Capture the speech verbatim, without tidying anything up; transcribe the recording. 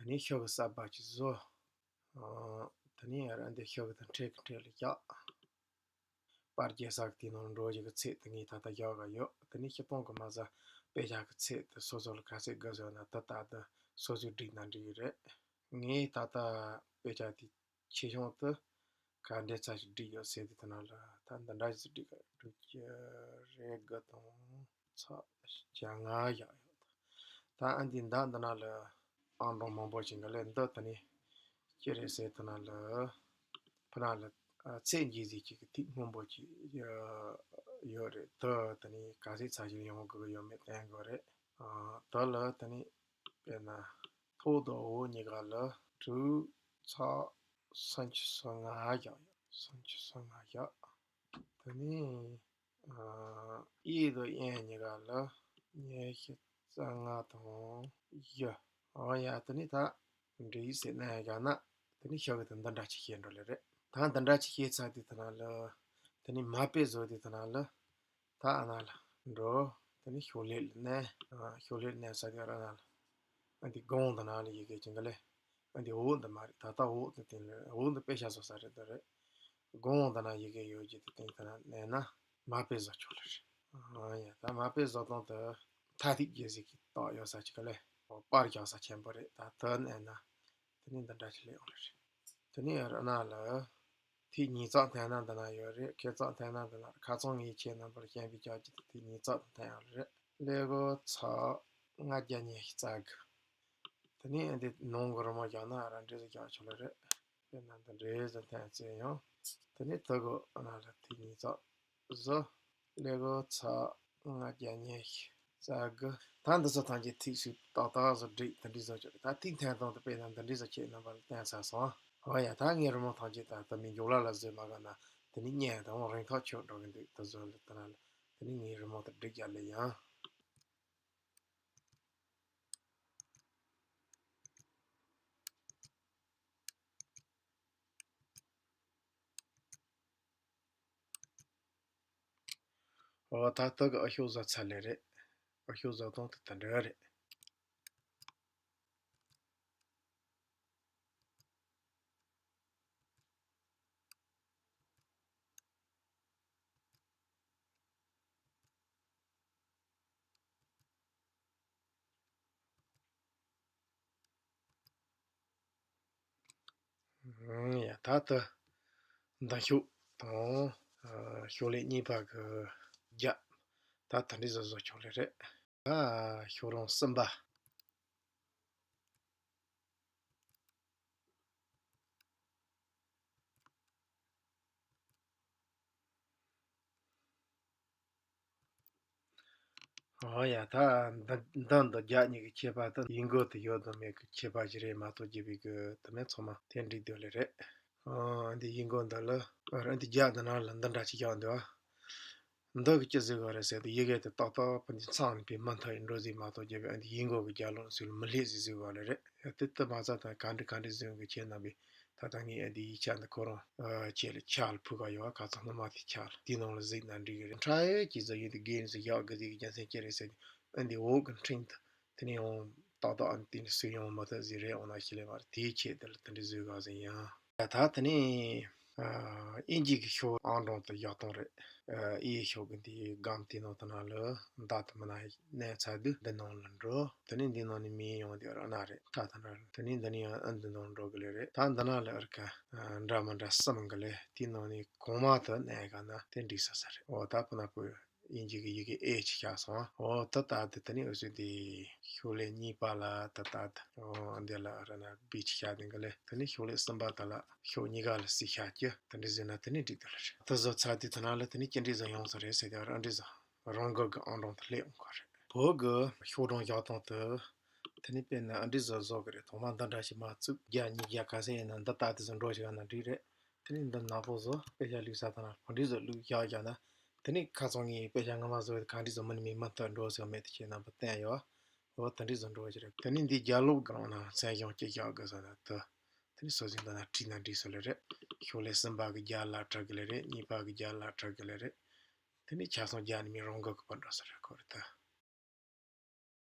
དེ་ནས་ཤོག་གུ་གསར་པ་ཅིག་བཟོ། ཨ། དེ་ནས་ཡར་འདི་ཤོག་གུ་དང་འཕྲེད་ཀྱི་འཕྲེད་ལ་བཞག་པར་རྒྱག་ས་གི་དེའི་ནང་འགྲོ་རྒྱུ་གི་ཚད་དེ་ངས་ད་ལྟ་བཞག་ག་ཡོད། དེ་ནས་སྤྱིར་བཏང་གི་མ་ཟད་དཔེ་ཆ་གི་ཚད་དེ་སོ་སོ་ལ་ག་ཚད་དགོས་ཟེར་ན་ད་ལྟ་དེ་སོ་སོས་བསྒྲིགས་ན་འགྲིག་གི་རེད། ངས་ད་ལྟ་དཔེ་ཆ་དེ་ཆེ་ཆུང་དེ་ག་འདྲའི་ཚད་ཅིག་བསྒྲིགས་ཡོད་ཟེར་དུས་དེ་ན་ལ་ད་འདི་འདྲ་ཞིག་བསྒྲིགས་ག་བསྒྲིགས་ཀྱི་རེད། དགུ་དང་ཚེག་བརྒྱད་ལྔ་བཞག་ཡོད། ད་ཨ་འདི་མདའ་འདི་ན་ལ་ཨང་གྲངས་མང་པོ་ཅིག་འགའ་ལས་འདི་དེ་ནས་ཅི་རེད་ཟེར་དེ་ན་ལ་ཕུ་ན་ལ་ཚད་འཇལ་ཟེར་ཅིག་གི་ཐིག་སྔོན་པོ་ཅིག་ཡོད་རེད། དེ་དེ་ནས་ག་ཚད་ཚད་ཅིག་ཡོང་དགོས་ཡོད་མེད་བསྟན་དགོས་རེད། ཨ། དེ་ལ་དེ་ནས་དཔེར་ན་ཐོག་དང་འོག་གཉིས་ཀ་ལ་དྲུག་ཚེག་སུམ་ཅུ་སོ་ལྔ་བཞག་ཡོད། སུམ་ཅུ་སོ་ལྔ་བཞག་དེ་ནས་ཨ། གཡས་དང་གཡོན་གཉིས་ཀ་ལ་ཉི་ཤུ་རྩ་ལྔ་དང་བཞི། འོ་ཡ། དེ་ནས་ད་འགྲིག་ཟེར་ན་ཡང་ན་དེ་ནས་ཤོག་གུ་དེ་འདི་འདྲ་ཅིག་བཤད་འགྲོ་ལེ་རེད། ད་འདི་འདྲ་ཅིག་བཤད་ཚར་དུས་དེ་ན་ལ་དེ་ནས་མ་དཔེ་བཟོ་དུས་དེ་ན་ལ་ད་ཨ་ན་ལ་འགྲོ། དེ་ནས་ཤོག་ལྷེ་ལ་མནན། ཨ། ཤོག་ལྷེ་ལ་མནན་ཚར་དུས་ཨ་ན་ལ་ཨ་འདི་སྒང་དེ་ན་ལ་ཡི་གེ་ཅིག་འགའ་ལས། ཨ་འདི་འོག་འདི་མ་རེད། ད་ལྟ་འོག་འདི་དེ་ལ་འོག་འདི་དཔེ་ཆ་བཟོ་ས་རེད་འདི་རེད། སྒང་འདི་ན་ཡི་གེ་ཡོད་ཀྱི་དེ་སྟེང་དེ་ན་མནན་ན་མ་དཔེ་བཟོ་ཆོག་ལེ་རེད། ཨ་ཡ། ད་མ་དཔེ་བཟོ་སྟངས་དེ་མཐའ་ཐིག་བརྒྱད་ཟིག་གི་རྟགས་ཡོད་ས་ཅིག་ག་ལས་པར་རྒྱག་ས་ཆེན་པོ་རེད། ད་དེ་མནན་ན་དེ་ནས་འདི་འདྲ་ཞིག་སླེབས་ཡོང་ལེ་རེད། དེ་ནས་ཡར་ཨ་ན་ལ་ཐིག་ཉིས་བརྩེགས་འཐེན་ན་འདི་ན་ཡོད་རེད། ཁལ་བརྩེགས་འཐེན་ན་འདི་ན་རེད། ཁ་སང་ངས་ཁྱེད་རྣམ་པར་སྤྱན་འབུལ་རྒྱག་རྒྱུ་དེ་ཐིག་ཉིས་བརྩེགས་འཐེན་ཡོད་ལེ་རེད། ཀླད་ཀོར་ཚེག་ལྔ་བརྒྱ་ཉི་ཤུ་རྩ་དགུ། དེ་ནས་འདི་ནང་གི་རི་མོ་རྒྱག་ན་ར་འདྲ་ཟིག་རྒྱག་ཆོག་ལེ་རེད། དཔེར་ན་འདི་འདྲ་ཟིག་འཐེན་ཚེ་ཡང་དེ་ནས་དེ་གི་ཨ་ན་ལ་ཐིག་ཉིས་བརྩེགས་བཟོ། ཀླད་ཀོར་ཚེག་ལྔ་བརྒྱ་ཉི་ཤུ་རྩ་དགུ། ད་འདི་ཚོ་ཐམས་ཅད་ཐིག་ཞིག་ཏག་ཏག་བཟོ་བསྒྲིགས་དེ་འདྲ་བཟོ་ཆོག་རེད། ད་ཐིག་འཐེན་སྟངས་དེ་དཔེར་ན་འདི་འདྲ་བཟོ་ཁྱེད་རྣམ་པ་ལ་བསྟན་ཚར་སོང་། འོ་ཡ། ད་ངའི་རི་མོ་ཐམས་ཅད་ད་ད་མི་མགྱོགས་ལ་ལ་བཟོས་མ་ག་ན་དེ་ནས་བརྙན་དང་རིང་ཐག་ཆོད་འགྲོ་གི་འདུག་ད་བཟོ་ལ་དེ་ན་ལ་དེ་ནས་ངའི་རི་མོ་དེ་བསྒྲིགས་རྒྱག་ལེ་ཡང་། འོ་ད་ལྟ་གི་ཨ་ཤོག་བཟོ་ཚར་ལེ་རེད། ཨ་ཤོག་བཟོ་སྟངས་དེ་དེ་འདྲ་རེད། ཡ། ད་ལྟ་མདའ་ཤོག་དང་ཤོག་ལྷེ་གཉིས་པ་གི་རྒྱ་ད་དེ་འདྲ་བཟོ་བཟོ་ཆོག་ལེ་རེད། ད་ཤོག་རོང་གསུམ་པ། ཨོ་ཡ། ད་འདི་འདི་འདི་རྒྱ་གཉིས་ཀྱི་ཁྱད་པར་དེ་ཡིག་མགོ་དེ་ཡོད་དང་མེད་ཀྱི་ཁྱད་པར་ཞིག་རེད་མ་གཏོགས་རྒྱུ་བའི་གི་དེ་མིན་ཚང་མ་དེ་འགྲིག་འདུག་ལེ་རེད། ཨོ་འདི་ཡིག་མགོ་འདི་ལ་ཨོ་འདི་རྒྱ་འདི་ནང་ལ་འདི་འདྲ་ཅིག་བཞག་འདུག་ཨ། འདི་གི་ཅི་ཟེར་དགོས་རེད་ཟེར་དུས་ཡི་གེ་དེ་ཏག་ཏག་ཕུ་འདི་ཚང་ནས་པའི་མུ་མཐུད་འགྲོ་ཟིག་མ་གཏོགས་རྒྱུ་བའི་ཨ་འདི་ཡིག་མགོ་གི་རྒྱ་ལོག་ཟིག་ལ་མི་སླེབས་ཟིག་ཟེར་དགོས་ལེ་རེད། ཡ་དེ་ལྟ་མ་ཚད་ད་ག་འདྲ་ག་འདྲ་ཟེར་གི་ཁྱེད་རྣམ་པས། ད་ལྟ་ངས་ཨ་འདི་ཡིག་ཆ་འདི་ཁོ་རང་ཨ་ཁྱེད་ལ་ཆ་ལ་ཕུལ་ག་ཡོད། ཨ་ཁ་ཚང་སྣུམ་མ་དེ་ཆ་ལ་དེའི་ནང་ལ་གཟིགས་ན་འགྲིག་གི་རེད། ཕྲ་ཡོད་ཀྱི་ཟེར་ཡོད་དེ་དགེ་ནས་ཟེར་ཡག་གི་ཟིག་གི་རྒྱུ་མཚན་ཅི་རེད་ཟེར་ནས་ཨ་འདི་འོག་གི་འཕྲིན་དུ་དེ་ནས་ཡང་ཏག་ཏག་ཨ་འདི་ནས་སུས་ཡོང་མ་ཐུབ་ཟིག་རེད། འོ་ན་ཤི་ལེ་མ་རེད། དེའི་ཆེད་དེ་ལ་དེ་འདྲ་བཟོས་ག་ཟིག་ཡིན། ད་ད་དེ་ནས་ཨ་དབྱིན་ཇི་གི་ཤོག་ཨང་གྲངས་དེ་བཞག་སྟངས་རེད། ཨ་དབྱིན་ཤོག་གི་འདི་སྒམ་དེའི་ནང་དེ་ནང་ལ་མདའ་དེ་མི་ན་གནས་ཚར་དུས་འདི་ནང་ལ་འགྲོ། དེ་ནས་འདི་ནང་ནས་མི་ཡོང་དེ་ར་ན་རེད། ཁྲ་དང་འདྲ་རེད། དེ་ནས་འདི་ནས་ཡང་ཨ་འདི་ནང་འགྲོ་གི་ལེ་རེད། ད་འདི་ན་ལ་ཨར་ཀ་འདྲ་མི་འདྲ་གསུམ་གི་ལེ། དེའི་ནང་ནས་གོང་མ་དེ་གནས་ག་ན་དེ་འགྲིག་ས་ས་རེད། འོ་ད་ཕུ་ན་པོ་དབྱིན་ཇི་གི་ཡི་གེ་ཨེ་ཆི་ཤ་སོང་། འོ་ད་ད་དེ་དེ་ནས་འུ་ཚོས་དེ་ཤོག་ལེ་གཉིས་པ་ལ་ད་ད་དེ་འོ་འདི་ལ་ར་ན་བི་ཆི་ཤ་དེ་གི་ལེ། དེ་ནས་ཤོག་ལེ་གསུམ་པ་དེ་ལ་ཤོག་གཉིས་ཀ་ལ་སི་ཤ་གི་དེ་འདྲ་ཟེར་ན་དེ་ནས་འགྲིག་གི་ལེ་རེད། དེ་བཟོ་ཚར་དུས་དེ་ན་ལ་དེ་ནས་ཅི་འདྲ་བཟོ་ཡོང་ས་རེད་ཟེར་དེ་ར་འདྲ་བཟོ། རང་འགུལ་གྱི་ཨང་གྲངས་དེ་སླེབས་འོང་གི་རེད། བོད་ཀྱི་ཤོག་གྲངས་བཞག་སྟངས་དེ། དེ་ནས་དཔེར་ན་ཨ་འདྲ་བཟོ་བཟོ་གི་རེད། ཐོག་མ་འདི་འདྲ་ཞིག་མ་བཙུགས་རྒྱ་གཉིས་རྒྱ་ག་ཚད་ཡིན་ན་འདི་ལྟ་དེ་ཚོ་འགྲོ་ཞིག་ཡོད་ན་འགྲིག་རེད། དེ་ནས་འདི་ནག་པོ་བཟོ། དཔེ་ཆ་བླུགས་ས་དང་ན་ག་འདྲ་བཟོ་བླུགས་བཞག་བཞག་ན། དེ་ནས་ཁ་སང་ངས་དཔེ་ཆ་སྔ་མ་བཟོ་བའི་ག་འདྲ་བཟོ་མིན་མི་མུ་མཐུད་འགྲོ་ཟེར་མེད་དེ་ཁྱེད་རྣམ་པ་བསྟན་ཡོད། འོ་དེ་འདྲ་བཟོ་འགྲོ་ཞིག་རེད། དེ་ནས་འདི་རྒྱ་ལོག་གི་རང་ན་མཚན་བྱང་སྐྱེ་བཞག་དགོས་ས་ན་དེ། དེ་ནས་སོ་སོའི་འདི་ན་བྲིས་ན་འགྲིག་ས་ལེ་རེད། ཤོག་ལེ་གསུམ་པ་གི་རྒྱ་ལ་བྲི་གི་ལེ་རེད། གཉིས་པ་གི་རྒྱ་ལ་བྲི་གི་ལེ་རེད། དེ་ནས་ཆ་ཚང་རྒྱ་ནས་མི་རང་འགུལ་གི་བར་འགྲོ་ས་རེད། ཁོ་རེ་ད།